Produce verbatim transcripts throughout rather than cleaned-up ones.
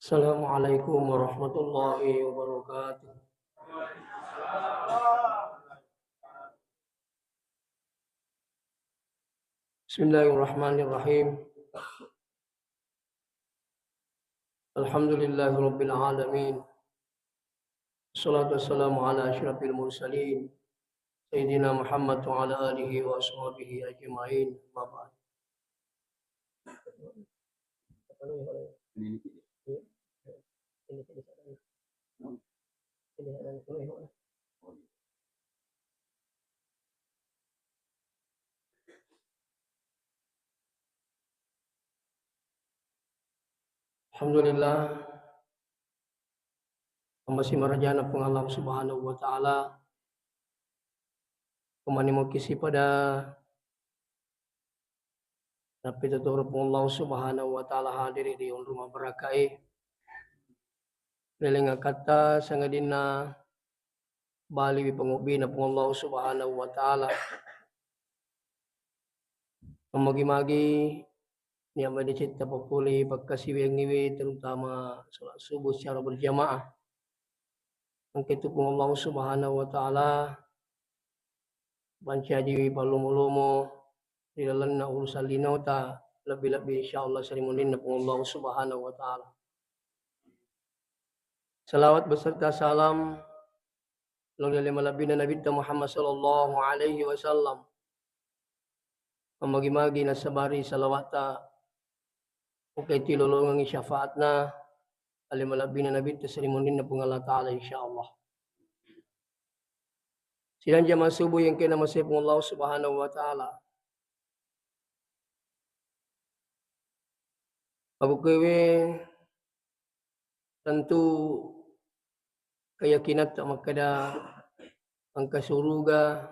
Assalamualaikum warahmatullahi wabarakatuh. Bismillahirrahmanirrahim. Alhamdulillahi rabbil alamin. Wassalatu wassalamu ala asyrafil mursalin, Sayyidina Muhammad wa ala alihi wa ashabihi ajma'in. Amma ba'd. Alhamdulillah, Amasi marajana Puang Allah Subhanahu wa Ta'ala. Kumani mukisi pada nappi tuturu Puang Allah Subhanahu wa Ta'ala hadiri ri onrong mabarakae. Leleng akatta sangadinna baliwi pangobbina Puang Allah Subhanahu wa Ta'ala. Magi-magi nia madecetta papole pakkasiwiangngiwe, terutama salat subuh secara berjamaah. Engka tu Puang Allah Subhanahu wa Ta'ala pancajiwi pallomo-lomo ri lalenna urusan linota, lebbi-lebbi insyaallah sarimunrinna Puang Allah Subhanahu wa Ta'ala. Salawat beserta salam lao ri ale malebbina Nabitta Muhammad sallallahu alaihi wasallam. Magi-magi nasabari salawatta engka tilolongengngi syafaatna ale malebbina Nabitta sarimunrinna Puang Allah Ta'ala insyaallah. Sidang jamaah subuh yang kena masih Puang Allah Subhanahu wa Ta'ala. Abu kewe tentu keyakinatta makkeda engka suruga,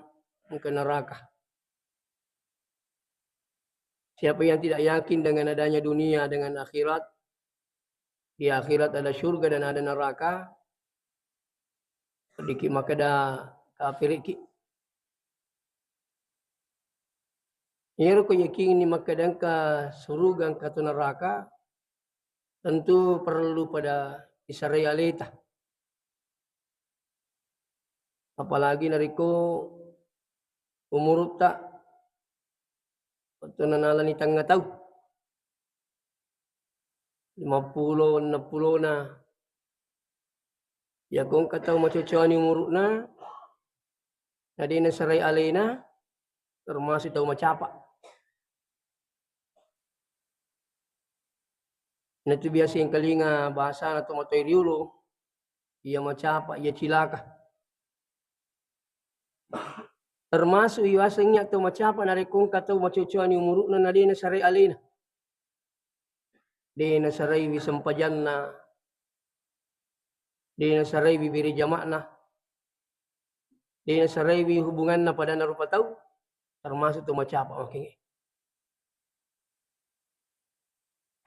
engka neraka. Siapa yang tidak yakin dengan adanya dunia, dengan akhirat, di akhirat ada surga dan ada neraka, sedikit makkeda kafiriki. Iyaro ko yakinni makkeda engka suruga, engka to neraka, tentu perlu pada isarai aleta. Apalagi narekko umurutta wettunna nalani tengnga tau, lima pulo, enneng pulona. Yako engka tau macocoani umuru'na, na de nasarai alena, termasuk tau macapa. Natu biasa engkalinga bahasana to matoa riolo, iya macapa, iya cilaka. Termasuk iwaseng iya to macapa narekko engka tau macocoani umuru'na na de nasarai alena. De nasaraiwi sempajanna, de nasaraiwi bere jama'na, de nasaraiwi hubunganna padanna rupa tau, termasuk to macapa makengnge.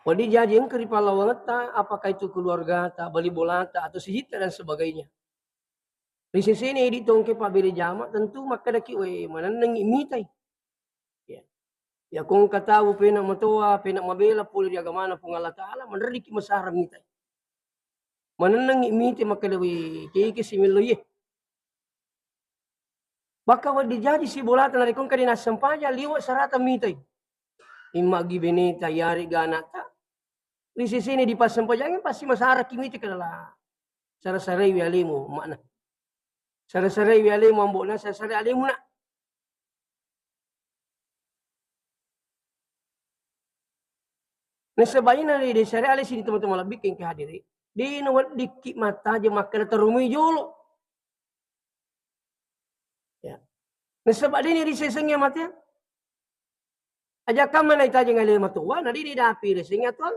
Wedding jaji engka ri pallawangetta, apakah itu keluargata, bali bolata, atau sijitta dan sebagainya. Ri sesena idi tongke pabbere jama, tentu makkedaki, "We, manennengngi mitai." Ya. Yako engka tau pena matoa, pena mabela pole ri agamana Puang Allah Ta'ala, manrerriki masara mitai. Manennengngi mitai makkeda, "We, keke simillo ye." Bakka wedding jaji sibolata narekko engka de nassempajang liwe' sarata mitai. Imma gi beneta, yarega anakta. Ri sesena dipassempajangeng pasti masaraki mitai, kedala. Sara-saraiwi alemu, makna. Sara-saraiwi alemu, ambo'na, sara-sarai alemu, nak. Nasaba ina ri de sare ale sini teman-teman lebbi kengke hadiri. De naweddikki mattaje makkeda terumui jolo. Ya. Nasaba de ni risesengnge mate. Aja kamma naitajeng ale matoa, na de ni dapi risesengnge atuang.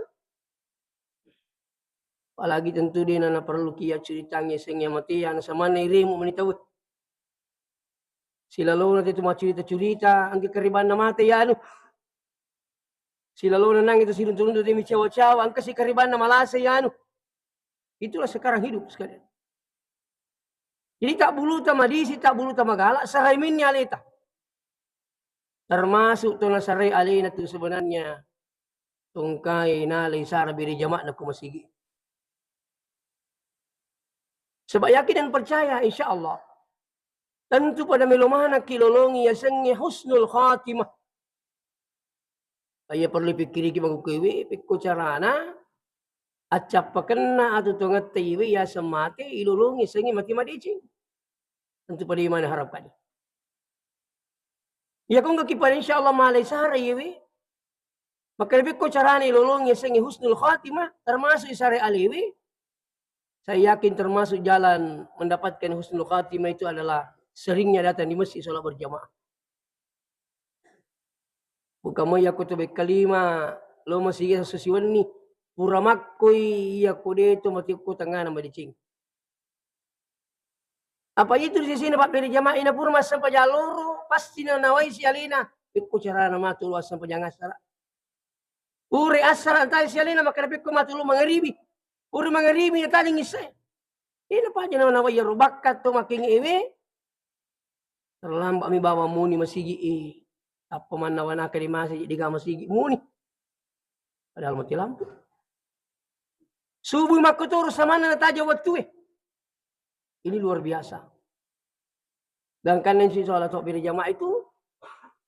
Apalagi tentu de na, naperluki yaccuritangngi sengnge matea, nasamanna iremu meni tau. Silalona tetu maccurita-curita, engka karibanna mate yanu. Silalona nangnge tu siruntu-runtu te micawa-cawa, engka si karibanna malase yanu. Itulah sekarang hidup sekalian. Jadi tak buluta madisi, tak buluta magala, sarai minni aleta. Termasuk to nasarai alena tu sebenarnya tongkai nalai sara bere jama'na ko masigi. Sebab yakin dan percaya, insya Allah. Tentu pada melo manakki lolongi yasengnge husnul khatimah. Iya perlu pikkiriki makkukewe, pekko carana accappakenna atu tongette iwe yaseng mate, ilolongi yasengnge mate madeceng. Tentu pada imana harapkan. Iya kongga ki pada insya Allah malai sara iwe. Maka lebih ko carana ilolongi yasengnge husnul khatimah, termasuk isare alewe. Saya yakin termasuk jalan mendapatkan husnul khatimah itu adalah seringnya datang di masjid sholat berjamaah. Bukan mau yakko to bekkalima lo masigi sosiwenni, pura makkoi iya ko de to mati ko tengana madeceng. Apa itu di sini Pak beri jamaah ina pura massempajang loro pasti na nawai si alena, pekko carana matu lo assempajang asara. Pure asara tai si alena maka pekko matu lo mangaribi. Pure mangaribi na tali ngisse. Ina paja na nawai ro bakka to making ewe. Terlambat mi bawa muni masigi e. Apa manna wanaka di masigi diga masigi muni. Padahal mati lampu. Subuh makkotoro samanna nataja wettue. Ini luar biasa. Dan kan nanti sholat takbir jamaah itu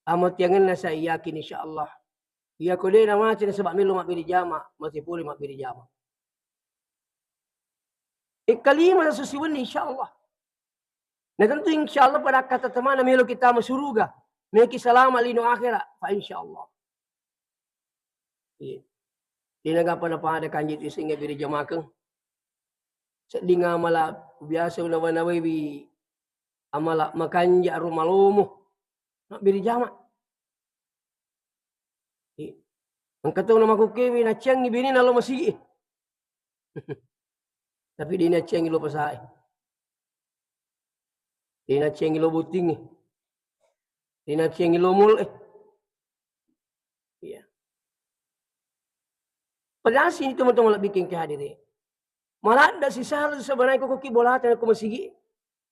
amat yangenna saya yakin insya Allah. Iya ko de na mati nasaba melo mabbere jama, mati pole mabbere jama. Ikkalima sosiwenni insya Allah. Na tentu insya Allah pada kata temana melo kita masuruga, meki salama lino akhirat, fa insya Allah. Iya. Dena gapa na pada kanji tu sehingga biri jamakeng. Sedding amala biasa unawa-nawaiwi amala makanja ro malomo. Mabbiri jama. Iya. Engka tau namakukkewi naciangi bini nalo masigi. Tapi de naciangi lo pasae. De naciangi lo bottingnge. De naciangi lo mall e. Iya. Padahal sini teman-teman lebih kengke hadiri. Maladda sisala sebenarnya kok ki bolata ko masigi.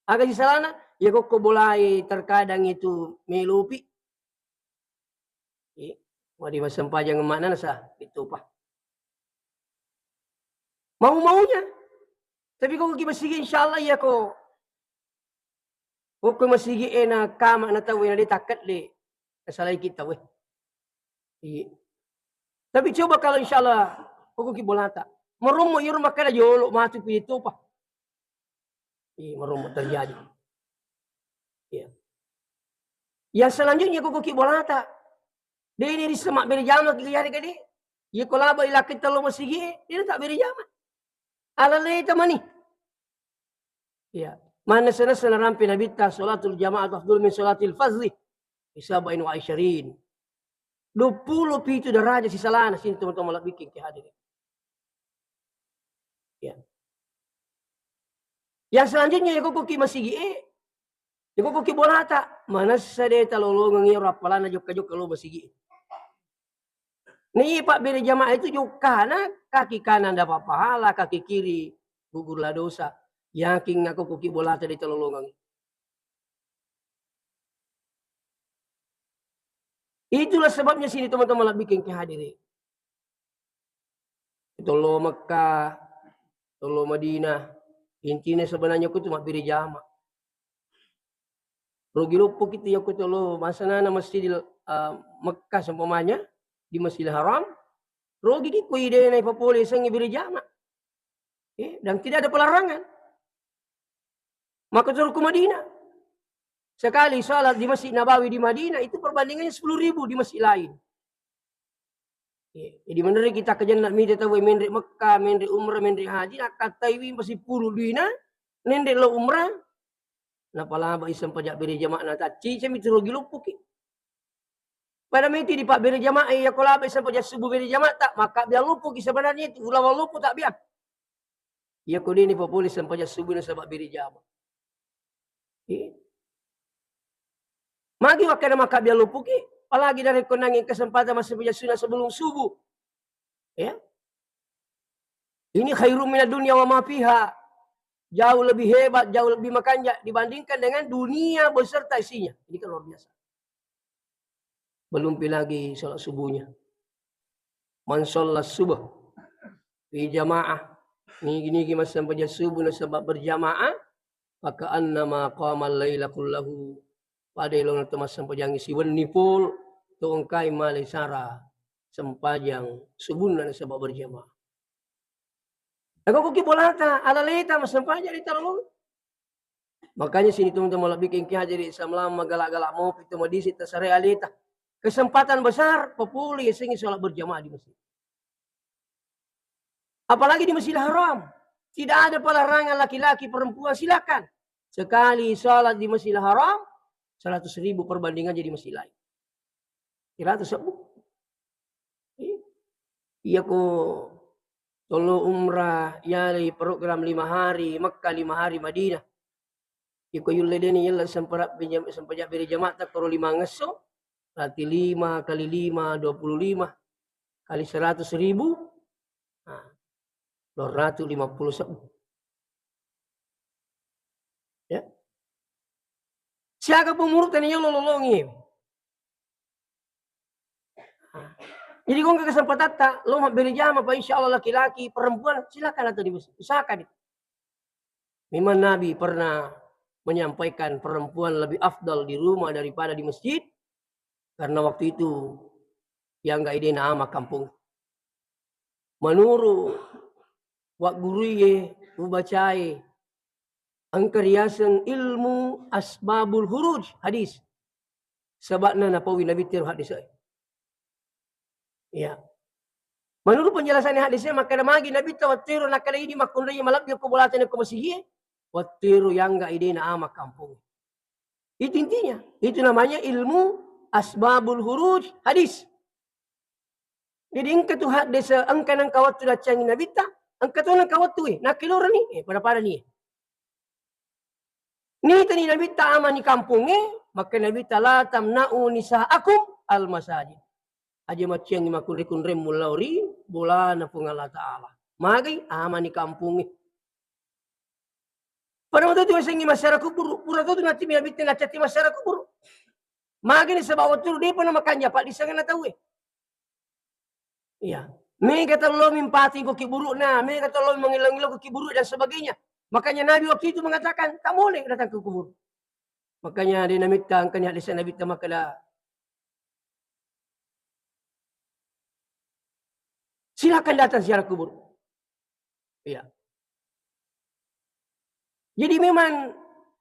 Aga sisalana, ya kok bolae terkadang itu melopi. Eh, wadi massempajang makna nasa itu pa. Mau-maunya. Tapi kok ki masigi insya Allah ya ko. Kok masigi ena kama na tau ena de takkat de. Nasalai kita weh. Iya. Tapi coba kalau insya Allah kok ki bolata. Merummu yur makkada jolo matu pi itu pa. Iya, merummu terjadi. Iya. Yang selanjutnya kok ki bolata. De ini di semak beri jama ki yari kade. Iya ko laba ilakke telo masigi, ini tak beri jama. Ala leta mani. Iya. Mana sana sana rampe nabitta salatul jamaah afdal min salatil fardhi. Isabain wa isyarin. Dua puluh pitu daraja sisalana sini teman-teman lebih ke hadirin. Ya. Yang selanjutnya ya kok ki masigi e. Ya kok ki bolata. Manessa de talolongeng ero appalana jokka-jokka lo masigi e. Ni Pak beri jamaah itu jokkana kaki kanan dapat pahala, kaki kiri gugur la dosa. Yakin aku kok ki bolata de talolongeng. Itulah sebabnya sini teman-teman lebih ke hadirin. Tollo Mekka, tollo Madinah. Intinya sebenarnya aku cuma beri jama. Rugi loppo kita ya aku tollo masanana Masjidil uh, Mekka seumpamanya di Masjidil Haram. Rugi ki ku ide na ipapole sengi beri jama. Eh, dan tidak ada pelarangan. Maka turun ke Madinah. Sekali salat di Masjid Nabawi di Madinah itu perbandingannya sepuluh ribu di masjid lain. Iya, jadi menurut kita kejenna mita tau menre Mekah, menre umrah, menre haji, nakkattaiwi masih puluh duina, nende lo umrah, napalaba iseng pajak beri jamaah na tacci, cemi tu rugi luppuki. Pada miti di pak beri jamaah, ya ko laba iseng pajak subuh beri jamaah tak, maka biar luppuki sebenarnya itu, ulama luppu tak biar. Iya ko dini papole sempajang subuh nasaba biri jama. Iya. Magi wakkeda maka biar lupuki, apalagi dari konangi kesempatan masih punya sunnah sebelum subuh. Ya. Ini khairum minad dunya wa ma fiha. Jauh lebih hebat, jauh lebih makanja dibandingkan dengan dunia beserta isinya. Ini kan luar biasa. Belum pi lagi sholat subuhnya. Man sholat subuh fi jamaah Nigi-nigi massempajang subuh nasaba berjamaah, fakaannama qamal laila kullahu. Pada elona to massempajangngi siwenni pol, to engkai malai sara sempajang subuhna nasaba berjamaah. Nako kuki bolata, ala leta massempajang di tarolo. Makanya sini teman-teman lebih kengki hadir di Islam lama galak-galak mau itu madisi tasare aleta. Kesempatan besar, populi yasengi sholat berjamaah di masjid. Apalagi di Masjidil Haram. Tidak ada pelarangan laki-laki perempuan, silakan. Sekali sholat di Masjidil Haram, seratus ribu perbandingan jadi masjid lain. Kira tu sebbu. Iya ko tolo umrah, yalai program lima hari Makkah, lima hari Madinah. Iko yulle deni yella sempera-, sempajang bere jamaah takkoro lima ngesso, berarti lima kali lima, dua puluh lima, kali seratus ribu, nah, dua ratus lima puluh sebbu. Ya. Siaga pemurut tani yolo lolongi. Jadi, ko engka kesempatatta, lo mabbere jama, Pak, insya Allah laki-laki, perempuan, silakan atau di masjid. Usahakan itu. Memang Nabi pernah menyampaikan perempuan lebih afdal di rumah daripada di masjid, karena waktu itu yang gak idena ama kampung. Menurut wa guruye, ubacae, engka riaseng ilmu asbabul huruj hadis. Sebabna napaui Nabi tero hadis. Ya. Menurut penjelasan hadisnya, makkeda magi Nabi ta wattero nakkeda idi makkunrai malabbi ko bolata ko masihie, wattero yang gak idena ama kampung. Itu intinya. Itu namanya ilmu asbabul huruj hadis. Jadi engka tu haddese, engka nengka wettu naccangi Nabitta, engka to nengka wettu, eh, nakkiloreni, eh, pada-pada ni. Nitani Nabitta amani kampungnge, maka Nabitta, "La tamna'u nisa'akum al masajid." Aja macciangi makkunre-kunremmu lao ri bolana Puang Allah Ta'ala. Magai amani kampungnge. Pada waktu itu sengi masyarakat kubur, pura tu nanti Nabitta nacatti masyarakat kubur. Magani sebab waktu itu dia pernah makan japa di sana tahu, eh. Iya. Mega tello mimpating ko kiburu'na, mega tello mangilong-ilong ko kiburu dan sebagainya. Makanya Nabi waktu itu mengatakan, "Tak boleh datang ke kubur." Makanya dia Nabitta, angkanya hadis Nabitta makkeda, "Silakan datang ziarah kubur." Iya. Jadi memang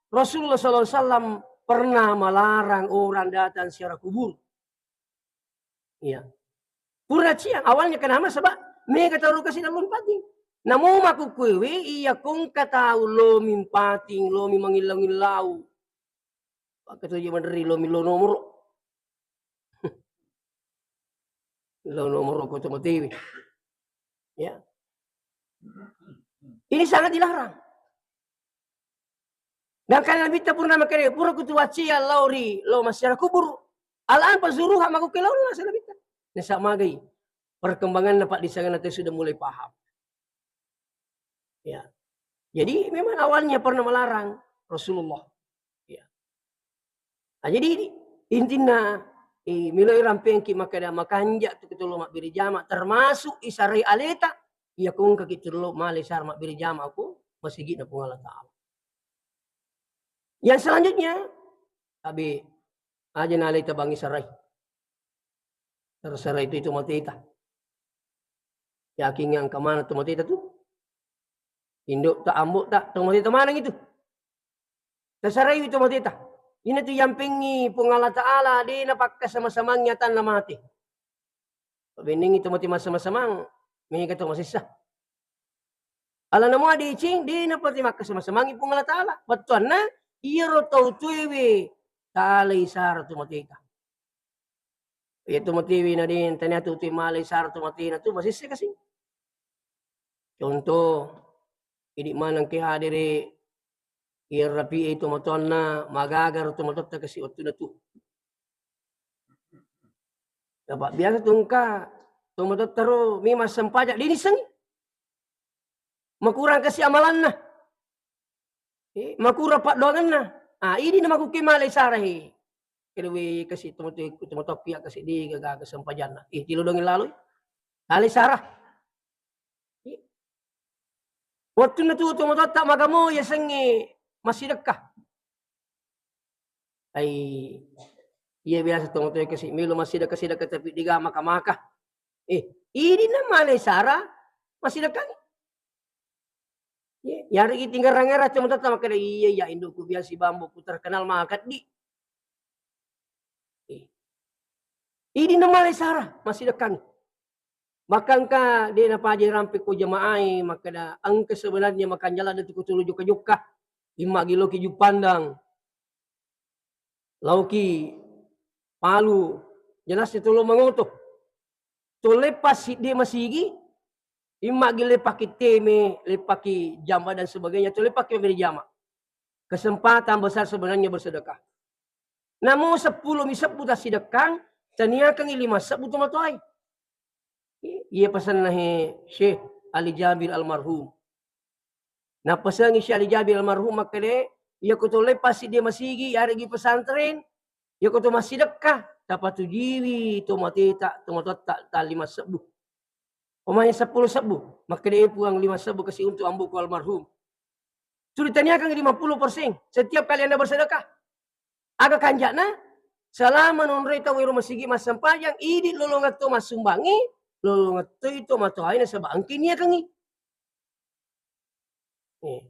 Rasulullah sallallahu alaihi wasallam pernah melarang orang datang ziarah kubur. Iya. Pura ciang, awalnya kenapa? Sebab mega tau kasi dalam pati. Namo maku kuewe iya kongka tau lomi mpating, lomi mangillau-ngillau. Pakai tu je manderi lomi lo nomor. Lo nomor ko tu matiwi. Ya. Ini sangat dilarang. Dan kan Nabitta pura makkeda, "Pura kutuwacciang lao ri, lao massiara kuburu. Al'an fazuruha, makkukkuellau lao naseng Nabitta." Nasa magai perkembanganna, Pak, di sana teh sudah mulai paham. Ya. Jadi memang awalnya pernah melarang Rasulullah. Ya. Nah, jadi ini intinna, eh, miloi rampengki makkeda makanja tu kita lo mabbere jama, termasuk isarai aleta, iya kongka kita lo male sar mabbere jama ko masigi'na Puang Allah Ta'ala. Yang selanjutnya, tabe aja naleta bangi sarai. Terserah itu, itu mateta. Yakin yang kemana tu mateta tu? Indo ta, ambo ta, tu mateta mana itu? Terserah itu mateta. Ini tu yang pengi Puang Allah Ta'ala, de na pakka sama-sama nyatan na mate. Pabenning itu mate sama-sama, mega tu masessa. Alana mua deceng, de na pati makkasama-samangi Puang Allah Ta'ala. Bettuanna, iyaro tau tuewe talai sara tu mateta. Iya tu matewe na de, tania tu tue malai sara tu matena tu, masesse kasi. Contoh, idi maneng ke hadere, iya rapi itu matoanna, magaga tu matotta kasi wattuna tu. Apa biasa tu engka tu matotta ro, mi massempajang, de nissengi. Makurang kasi amalanna. Eh, makurang paddoangenna. Ah, idi na makukke malai sara he. Kedewe kasi tomatoku, tomatoku ya kasi de gaga kesempajanna. Eh, tilo dongi laloi. Malai sara. Eh. Wettunna tu tomatoatta magamo yasengnge massidekka. Ai, iya biasa tomatoa kasi melo massidekka-sidekka tapi dega maka-maka. Eh, idinna male sara massidekkangi. Iya, yaregi tinggarang-ngarang tomatoatta makkeda, "Iya, iya, indukku biasa bambu ku terkenal makeddi." Eh. Idinna male sara massidekkangi. Maka engka de napaja rampe ko jamaah e, makkeda engka sebenarnya makanja ladde tu ko tolo jokka-jokka. Imma gi loki Juppandang. Laoki Palu, jelasnya tolo mangoto. Tole pas siddi masigi, imma gi leppaki teme, leppaki jama dan sebagainya, tole pake mabere jama. Kesempatan besar sebenarnya bersedekah. Namo seppulo mi sebbu tassidekkang, taniakangi lima sebbu tomatoai. Iya pesanna he Syekh Ali Jabir almarhum. Napesangi Syekh Ali Jabir almarhum makkeda, iya ko to leppasi dia masigi, yaregi pesantren, iya ko to massidekka, tapatujiwi tomateta, tomatoatta ta lima sebbu. Omai seppulo sebbu, makkeda, "Eh, Puang, lima sebbu kasi untuk ambuku almarhum." Sudah taniakan lima puluh persen setiap kali Anda bersedekah. Aga kanjana, selama nonroi tau ero masigi massempajang, idi lolongetto massumbangi, lolongetto itu matoaina sebab engke niakangi. Eh.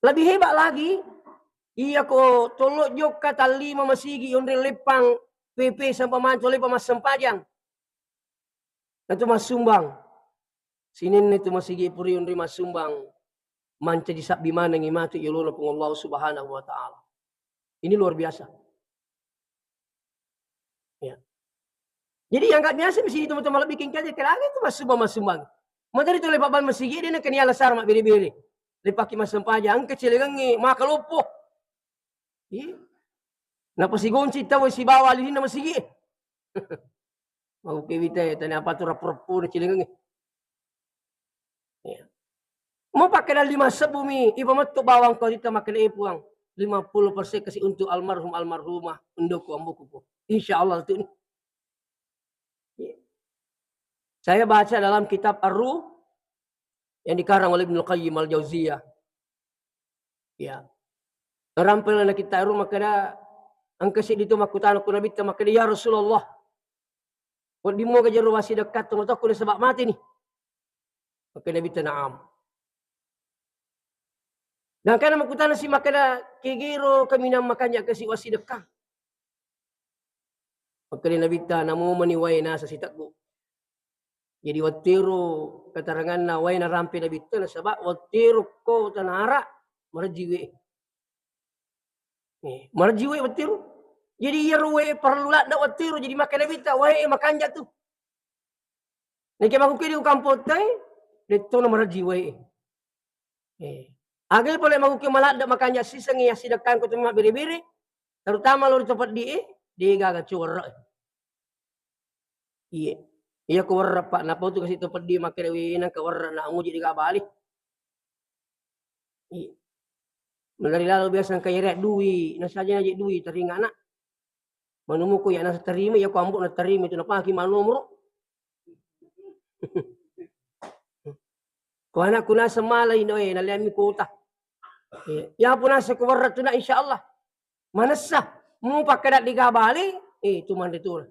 Lebih hebat lagi, iya ko tolo jokka tallima masigi yonre leppang P P sampai manco leppang massempajang. Natu massumbang. Sininna tu masigi puri yonre massumbang. Mancaji sabbi manengi matu yolona Puang Allah Subhanahu wa Ta'ala. Ini luar biasa. Ya. Jadi yang nggak biasa mesti itu teman-teman lebih kengkang aja, kira itu massumbang-massumbang. Materi tu lepak ban masigi dia nak kena alasar mak bere-bere. Lepaki massempajang, engka celengengnge, maka loppo. Iya. Napa sigonci tau sibawa lilinna masigi. Mau ke wita ya, tanya apa tu rapo-rapo na celengengnge. Iya. Mau pakai dan lima sebbu mi, ipa metto bawang kau kita makan eh Puang. Lima puluh persen kasih untuk almarhum almarhumah, undoku ambuku po. Insya Allah tu ni. Iya. Saya baca dalam kitab Ar-Ruh yang dikarang oleh Ibnu Qayyim Al-Jauziyah. Ya. Rampel na kita Ar-Ruh makkeda, engka seddi tu makkutana ku Nabitta makkeda, "Ya Rasulullah, wedding moga jero wasidekka tomatoakku nasaba mate ni?" Makkeda Nabitta, "Na'am." Dan kana makkutana si makkeda, "Kegiro kaminang makanja kasi wasidekka?" Makkeda Nabitta, "Namo mani wae nasa siteggu." Jadi wattero keteranganna wae narampe Nabitta nasaba wattero ko tanara marejji we. Eh, marejji we wattero. Jadi iyaro we perlu ladde wattero, jadi makkeda Nabitta wae makanja tu. Nake makuke di ukampotai, detto na marejji wae. Eh. Aga pole makuke maladde makanja sisengi yassidekkangko tu mabbere-bere, terutama lo ri to peddi e, de gaga cowerre. Iye. Iya ko werre, Pak, napau tu kasi to peddi makkeda wi nang ka werre na nguji de gaga bali. Iye. Melari lalo biasa engka iyarek dui, nasaja naje dui, teringa anak. Manumuku ya nasa terima, iya ko ambo na terima itu napaki manomoro. Ko anakku nasa malai no, eh, naleammi kota. Eh, ya pun nasa ko werre tu na, insya Allah. Manessa, mu pakkeda de gaga bali, eh, tu manre tu.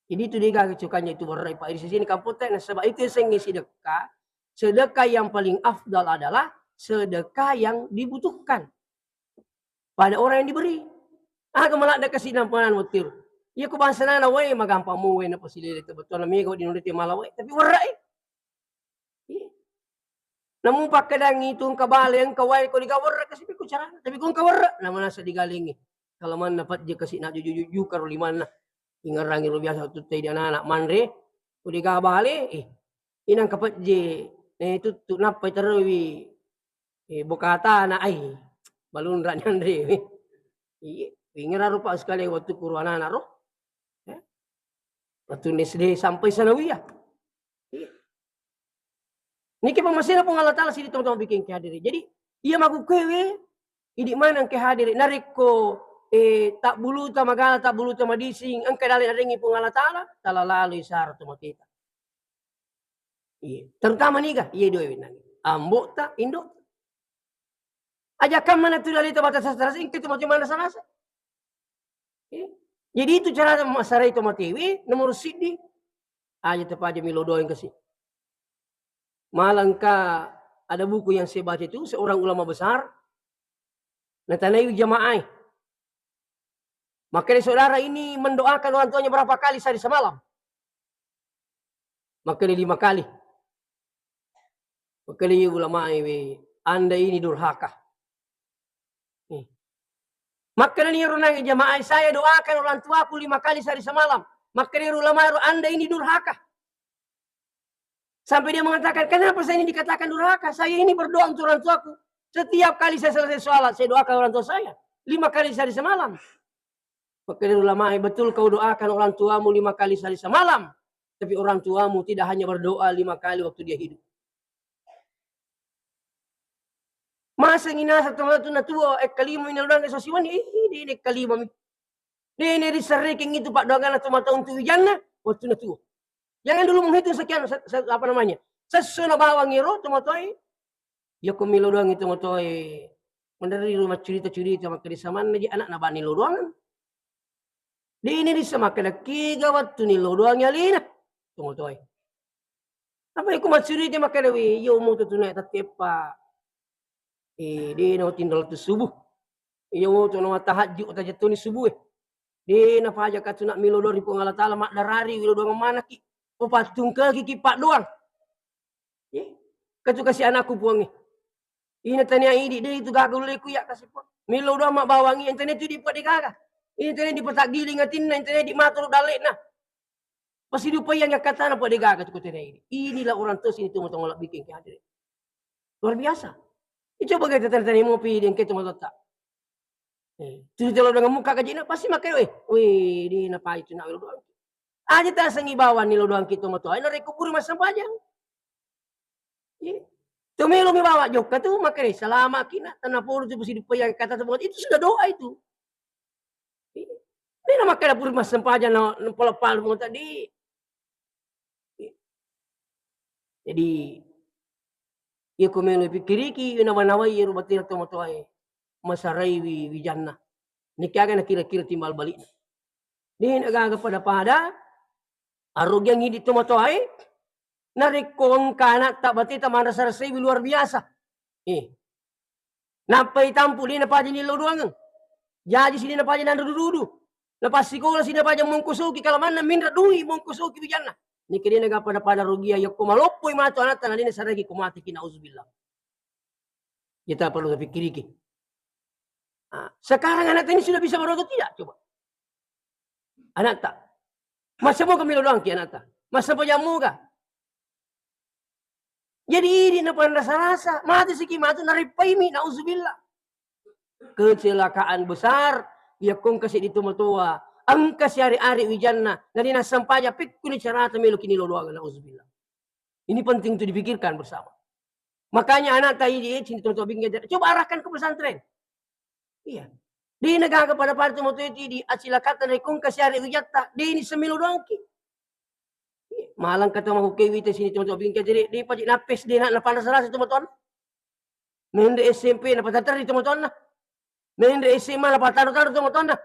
Jadi itu de gaga cukanya itu werre, Pak. Di sini kampung teh, nasaba itu sengi sidekka. Sedekah yang paling afdal adalah sedekah yang dibutuhkan pada orang yang diberi. Aga maladde kasi nampanan wattiro. Iya ko bangsa nana wae magampang mu wae napasilele te bettuanna mega wedding nurite mala wae. Tapi werre e. Iya. Namu pakkedangi tu engka bale, engka wae ko de gaga werre kasi ko carana. Tapi ko engka werre, namanasa digalengi. Kalau manna pajje kasi na juju-juju karo limanna. Ingerangi ro biasa tu tei di anak-anak manre. Ko de gaga bale, eh. Inang kapejje, eh, tuttu nappai terewi, eh, bokatana, ai, balunra nanre. Iya, ingera rupa sekali waktu kuru anak-anak ro. Ya. Waktu S D sampai sanawiyah. Iya. Niki pemmasena Puang Allah Ta'ala sidi teman-teman bikin kehadiri. Jadi, iya maku kewe, idi maneng kehadiri. Narekko, eh, tak buluta magala, tak buluta madising, engka dalil arengi Puang Allah Ta'ala, tala lalu isara tu makita. Iya, terutama niga, iya dua wenang. Ambo'ta, indo'ta. Aja kamma na tu dalita bata sastra sing, engka tu matu manrasa-rasa. Iya. Jadi itu cara masarai to matewe, nomor siddi. Aja tapaja milo doang kasi. Malah engka ada buku yang saya baca itu, seorang ulama besar, natanai jamaah. Makanya saudara ini mendoakan orang tuanya berapa kali sehari semalam? Makanya lima kali. Makanya ulama ini, Anda ini durhaka. Nih. Makanya nih, orang jamaah, saya doakan orang tuaku lima kali sehari semalam. Makanya ulama, Anda ini durhaka. Sampai dia mengatakan, "Kenapa saya ini dikatakan durhaka? Saya ini berdoa untuk orang tuaku. Setiap kali saya selesai sholat, saya doakan orang tua saya. Lima kali sehari semalam." Makanya ulama, "Betul kau doakan orang tuamu lima kali sehari semalam. Tapi orang tuamu tidak hanya berdoa lima kali waktu dia hidup." Masa nginasa teman tu natua, eh, kalima ini orang sosiwan, eh, dia ini kalima mi. Dene risarrekeng itu paddoanganna tomatoa untuk wijanna, wattunna tuo. Jangan dulu menghitung sekian, se-, se-, apa namanya, sesso na bawang ero tomatoae. Iya ko melo doang itu tomatoae. Menderri rumah curita-curita, makkeda samanna je anakna bani lo doangan. Dene rissa makkeda kega wattu ni lo doang alena tomatoae. Apa iku maccurita makkeda, "Weh, iya umur tu tunai tatteppa." Eh, de na tinro lettu subuh. Iya, wo, to na tahajud, tajettuni subuh, eh. De na paja katuna melo doang ri Puang Allah Taala, maddarari, wilo doang manaki. Ko pattungkaki ki paddoang. Eh, katu kasi anakku Puang, eh. Ina tania idi, de itu gaga uleku ya kasi Puang. Melo doang mabbawangi, entane tu di pade gaga. Entane di pataggiling atinna, entane di maturu dalle'na. Pasidupaiangi akkatana pade gaga tu ko tena ini. Inilah orang tua sini tu motong lebih kengke hadirin. Luar biasa. Icoba kita tanya-tanya mopi di engke tu matotta. Eh, tu telo dengan muka kajina pasti makai, weh. Weh, di napai tu nak doang. Aja tasengi bawang ni lo doang kita matoa. Ina rekubur masam pajang. Iya. Tu melo mi bawa jokka tu, makanya selama kina tanah polo tu pasidupaiangi kata tu, itu sudah doa itu. Iya. Ini nama kada puri massempajang na, na pala-pala mo tadi. Iya. Jadi, iya ko melo pikiriki, iya nawa-nawai, iya rubatina tomatoae. Masarai wi-, wijanna. Niki aga na kira-kira timbal balikna. Ini na gaga pada-pada, arugiang idi tomatoae, narekko engka anatta bateta manrasa-rasaiwi luar biasa. Eh. Nappai tampu, de napaja nillau doangeng. Jaji si de napaja nanrudu-rudu. Napassikola si napaja mongkosoki kalamanna, minra dui mongkosoki wijanna. Nike de naga pada-pada rugia, yakko maloppoi matu anatta, na de nasareki ko mateki, nauzubillah. Kita perlu tapikkiriki. Ah, sekarang anatta ini sudah bisa berdoa atau tidak? Coba. Anatta. Masa moga melo doangki anatta? Masa pajammoga? Jadi idi napanrasa-rasa, mate siki matu nareppaimi, nauzubillah. Kecelakaan besar, yakko engka seddi tomatoa, engka siare-are wijanna, na de nassempaja, pekkuni carata meloki nilo doangeng, nauzubillah. Ini penting untuk dipikirkan bersama. Makanya anatta idi, eh, sini tomatoa bikin aja. Coba arahkan ke pesantren. Iya. De nagaga pada-pada tomatoa itu di acilakata narekko engka siare wijatta, de ni semelo doangki. Iya. Malang kata mau ke wita sini tomatoa bikin aja de, de paji napes de na, napanrasa-rasa tomatoanna. Menre S M P napataterri tomatoanna. Menre S M A napataro-taro tomatoanna.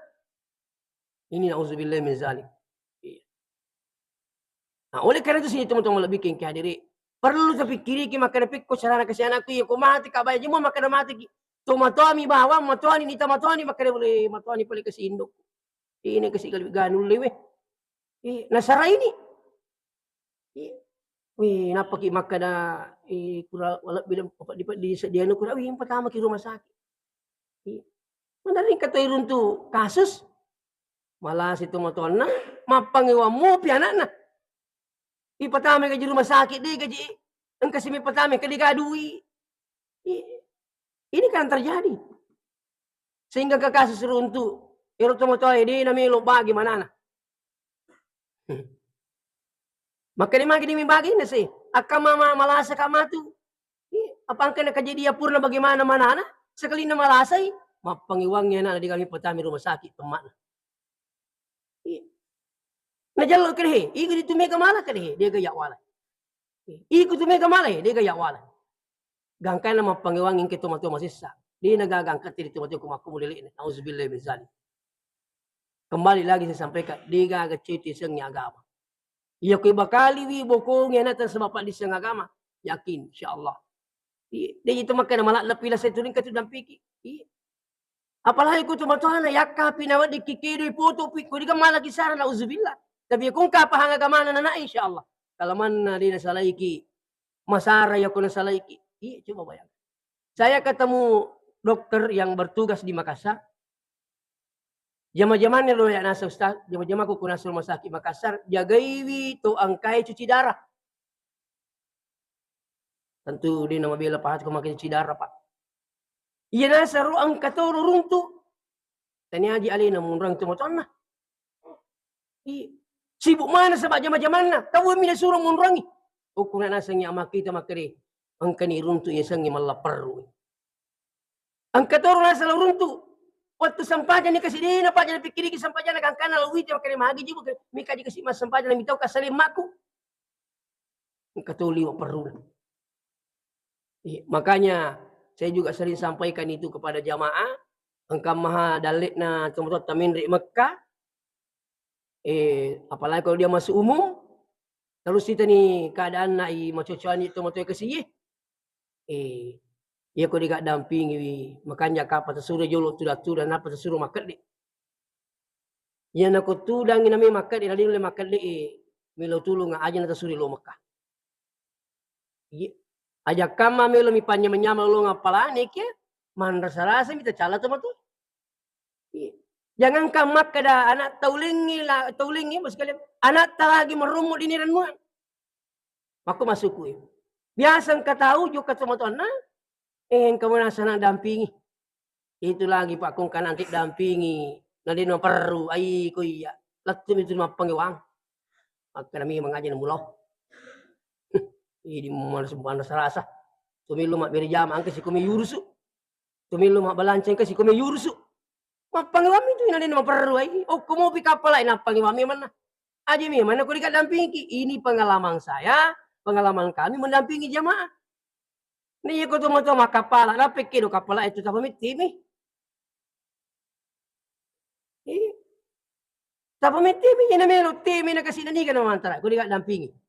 Ini nauzubillah min zalik. Iya. Nah, oleh karena itu sini teman-teman lebih kengke hadiri. Perlu tapikkiriki makkeda pekko carana kasi anakku, iya ko mate ka baya jemua makkeda mateki. Tomatoami bawang, matoani nita matoani makkeda boleh matoani pale kasi indokku. Ini kasi galbi ganu lewe. Eh, nasara ini. Iya. Wih, nappaki makkeda, eh, kura lebbi deng, apa, di, di, di anu kura, wih, pertama ki rumah sakit. Iya. Mana ringka to iruntu kasus? Malasi tomatoanna, mappangewang mopi anakna. Ipatama gaji rumah sakit, de gaji. Engka simi patama, engka de gadui. Iya. Ini kan terjadi. Sehingga ke kasus runtu, ero tomatoa de namelo bagi manana. Maka de magi demi bagi nasi. Akka mama malasa ka matu. Iya, apa engka na kejadian purna bagaimana manana? Sekali na malasai, mappangewangi anakna de kami patama rumah sakit temmakna. Iya. Najallo kedehe, iga ditu mega mala kedehe, de gaya wala. Iko tu mega malai, dega ya wala. Gangkana mappangewang engke tomatoa masessa. Dena gaga angkatti ri tomatoa ko makko mulele'na. Nauzubillah min zalik. Kembali lagi saya sampaikan, dega gaga cewek tu isengngi agama. Iya ko ibakaliwi bokongi anata sebab paddisseng agama. Yakin, insyaallah. Iya, de itu makanya malah lebih lah saya turing ke tu dampiki. Iya. Apalagi ko tomatoana yakkapi naweddikki kedoi potopi, ko diga mala kisara, nauzubillah. Tapi ko engka pahang agamana nana, insyaallah. Kalau manna de nasalaiki, masara ya ko nasalaiki. Iya, coba bayangkan. Saya ketemu dokter yang bertugas di Makassar. Jama-jamanna lo ya nasa ustaz, jama-jamaku ku nasa rumah sakit Makassar, jagaiwi to angkai cuci darah. Tentu de namabela pahat ko makai cuci darah, Pak. Iya nasaro engka toro runtu. Tania aji alena munrang tomatoanna. Iya. Sibuk mana sebab jama-jamanna. Tau mi nasuro munrangi. Okuna nasengi amakita makkede. Engkani runtu yasengi mallapperru. Engka toro naseng lao runtu. Wettu sempajang ni kasi dena paja napikkiriki sempajang na gangkana lao wita makkede magi jibu ke. Mika ji kasi massempajang na mitau kasale makku. Engka to liwa perruna. Iya, makanya saya juga sering sampaikan itu kepada jamaah, engka maha dalle'na tomatoatta menre Mekka, eh, apalagi kalau dia masuk umum, terus kita ni keadaan nai macocoani tomatoa kasiye, eh, iya ko diga dampingi makanja kapa tasuro jolo tuda-tuda napa tasuro makedde. Iya nako tudangi nami makkede, nadi nulle makkede, eh, melo tulung aja na tasuri lo Mekah. Iya. Aja kamma melo mi panyama-nyama lo ngapalane ke, manrasa-rasa mi tacala to matu. Iya. Jangankan makkeda anak taulengi la, taulengi, bos kalian, anak ta lagi merumut di niran muan. Makko masukui. Biasa engka tau jokka tomatoanna, eh, engka manasa na dampingi. Itu lagi Pak, ko engka nanti dampingi, na de naperru, ai ko iya. Lettu mi tu mappangewang. Makkeda mi mangaji na mulau. Idi mana sembuhan rasa-rasa. Tumillu mabbere jama, engka sikomi yurusu. Tumillu mabbalanca engka sikomi yurusu. Mappangewammi tu inanena maperru ai. Okko mopi kappalai nappangewammi manna. Aja mi manna ko dikadampingki. Ini pengalaman saya, pengalaman kami mendampingi jamaah. Ni ko to moto makappala, napekke do kappala itu tapa mittimi. Iya. Tapa mittimi, ina melo timi na kasi na niga na mantara, ko dikadampingi.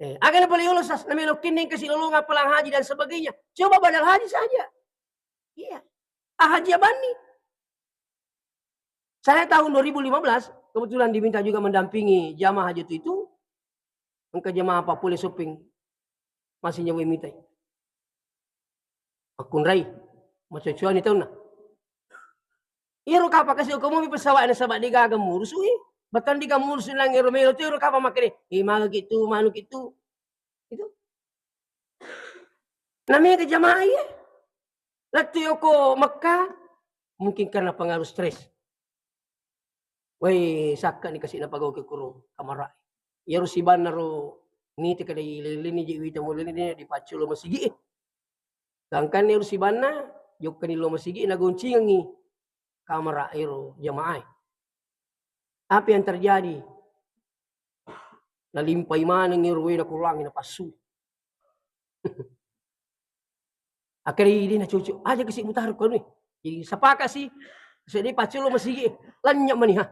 Eh, aga na pale yolo sas, na melo kinning kasi lolong apalang haji dan sebagainya. Coba badal haji saja. Iya. Ah, haji abanni. Saya tahun dua ribu lima belas, kebetulan diminta juga mendampingi jamaah haji itu, itu. Engka jamaah apa pole shopping. Masih nyawa mitai. Makkunrai. Macocoani taunna. Iyaro kapang kasi okko mopi pesawat nasaba degaga murusu i. Batang degaga murusu nang ero melo tu ero kapang makkede, eh, maga ki tu, manu ki tu. Itu. Namega jamaah iya. Lettu yoko Mekah, mungkin karena pengaruh stres. Wai, sakka ni kasi napagau ke kuro kamara. Iyaro sibanna ro nite kada ileleni je wita mulini dipacculo masigi. Gangkanni ero sibanna, jokkani lo masigi, nagoncingengi kamara ero jamaah. Apa yang terjadi? Nalimpai maneng ero wena kulangi napassu. Akhirnya ini na cocok. Aja kasi mutaru kau ni. Jadi sepakat sih. Saya pacculo masigi. Lanyap mani ha.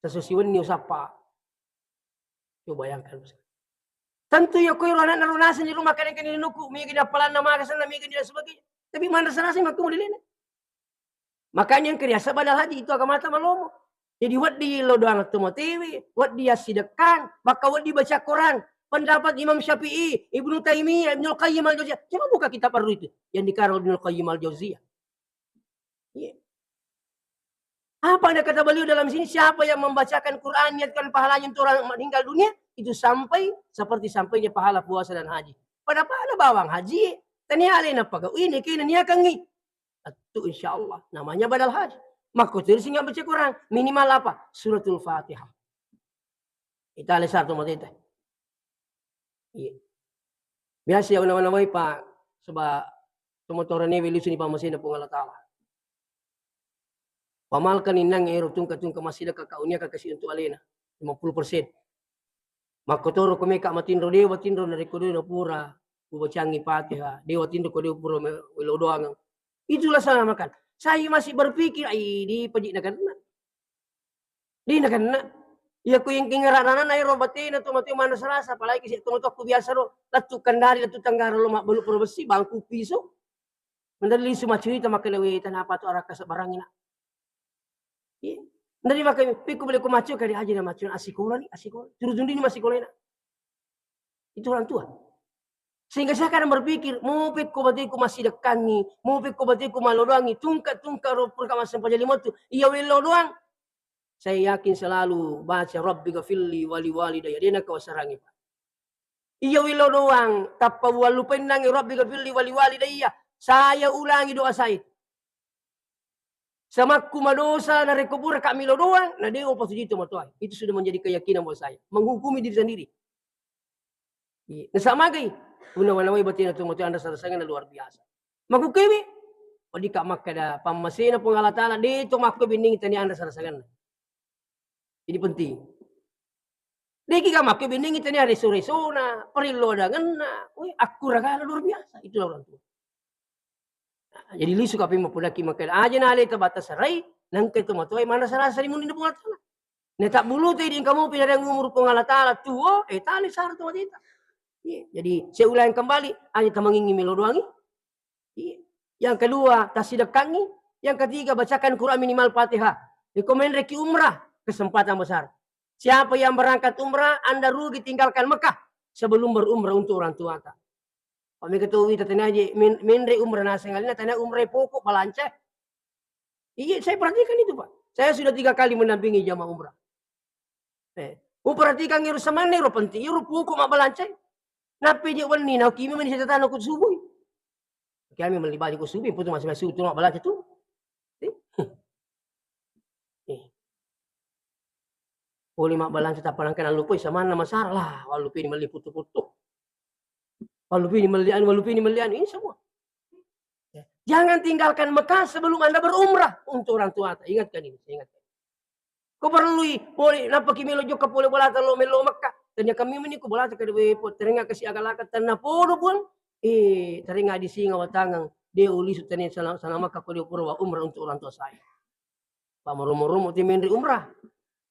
Sesuai wenni usapa. Coba bayangkan. Tentu ya koi anak narunaseng di rumah kadang-kadang nuku, mega di apalanna maga sana, mega di dan sebagainya. Tapi mana sana sih makku dilena. Makanya yang kerja badal haji itu agamata malomo. Jadi wedding lo doang tu motiwi, wedding assidekkang, maka wedding baca Quran. Pendapat Imam Syafi'i, Ibnu Taimiyah, Ibnu Qayyim Al-Jauziyah. Coba buka kitab Ar-Ruh itu yang dikarang Ibnu Qayyim Al-Jauziyah. Iya. Apa ada kata beliau dalam sini? Siapa yang membacakan Quran, niatkan pahalanya untuk orang meninggal dunia, itu sampai seperti sampainya pahala puasa dan haji. Pada-pada bawang haji, tania alena pagau ini kena niakangi. Itu insya Allah namanya badal haji. Makko terus ingat baca Quran, minimal apa? Suratul Fatihah. Itale sarto matete. Iya. Biasa ya, wana-wana wai, Pak, sebab tomatorengnge welusuni pammasena Puang Allah Ta'ala. Pamalkan innang ero tungka-tungka massidekka ka unia ka kasi untuk alena lima puluh persen. Makkotoro ko meka matinro, dewa tinro narekko dewa pura ubacangi Fatihah, dewa tinro ko dewa pura me-, welo doang. Itulah salah makan. Saya masih berpikir, "Ai, di paji nakenna." Di nakenna. Iya ku yang kingeranana ero batena to mate mana serasa, apalagi si tong-tongku biasa ro, lettu Kendari, lettu Tenggara lo mabbalu pura bessi, bangku piso. Mendali lisu macurita makkeda, "We, tanapa tu arakka sebarangi, Nak?" Iya. Mendali makkeda, "Pikku beli ku macu kali aja na macu, asikola ni, asikola. Turu tundini masikola, Nak." Itu orang tua. Sehingga saya kadang berpikir, "Mau pekko bateku masih dekangi, mau pekko bateku malodoangi, tungka-tungka ro pura massempajang lima tu, iya welo doang." Saya yakin selalu baca, "Rabbi ghafirli wali walidayya." Dia nak kau sarangi, Pak. Iya welo doang, tappa wallupainangi, "Rabbi ghafirli wali walidayya." Saya ulangi doa saya. Samakku madosa narekko pura kami lo doang, na dewa pasuji to matoa. Itu sudah menjadi keyakinan buat saya. Menghukumi diri sendiri. Iya. Nasamagai, unawa-nawai batena to matoa anda sarasangan luar biasa. Makukkewe, wadika makkeda pammasena Puang Allah Ta'ala, de to makko bindingi tania anda sarasangan. Ini penting. Deki ga makko bindingi tania reso-resona, perillo adangenna, weh, akkuragana luar biasa. Itulah orang tua. Jadi lisu kapi mapudaki makkeda, aja na ale tabata sarai, nangka itu matoa mana sarasa di mundi Puang Allah Ta'ala. Ne tak bulu tu di kamu pinarang umur Puang Allah Ta'ala tuo, eh, tali sara tu mateta. Iya, jadi saya ulangi kembali, aja tamangingi melo doangi. Iya. Yang kedua, tasidekkangi. Yang ketiga, bacakan Quran minimal Fatihah. Rekomen reki umrah, kesempatan besar. Siapa yang berangkat umrah, Anda rugi tinggalkan Mekah sebelum berumrah untuk orang tua ta. Pak mega tu wita tanya aja, min-, minre umrah naseng alina, tanya umrah pokok balanca. Iya, saya perhatikan itu, Pak. Saya sudah tiga kali mendampingi jamaah umrah. Eh, uperhatikan ero samanna ero penting, ero pokok mabbalanca. Nappi je wenni, na kimi meni setatana ku subui. Kami melli baju ku subui, putu masih masih tu mabbalanca tu. Eh? Eh. Poli mabbalanca tappa nangka nallupai samanna masara lah, wallupini melli putu-putu. Wallupini melli anu, wallupini melli anu, ini semua. Ya. Jangan tinggalkan Mekah sebelum Anda berumrah untuk orang tua. Ingatkan ini, saya ingatkan. Ko perlui pole, nappa ki melo jokka pole bolata lo melo Mekah. Tanya kami meni ko bolata kada we po, teringa kasi agalaka tanna podo pun. Eh, teringa di singa watangang. De ulisu tanya sana, sana Mekah ko dia pura wa umrah untuk orang tua saya. Pak meromo-romo ti menri umrah.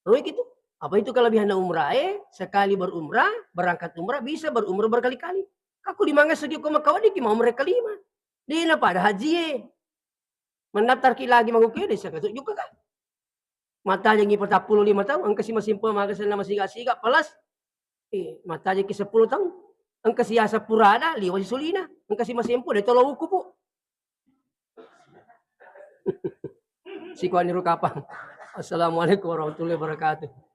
Roi gitu. Apa itu kelebihan umrah? Eh, sekali berumrah, berangkat umrah, bisa berumrah berkali-kali. Aku di manga sedia ko Mekah, wadiki mau umrah kelima. Dina pada haji, eh. Mendaftar ki lagi mangukio, desa ketuk juga kan. Matajengi patappulo lima taung, engka si masimpo maga senna masiga-siga, plus, eh, matajengki seppulo taung, engka si asa purada, liwa si sulina, engka si masimpo, de tolo uku, Pu. Sikuani ro kapang. Assalamualaikum warahmatullahi wabarakatuh.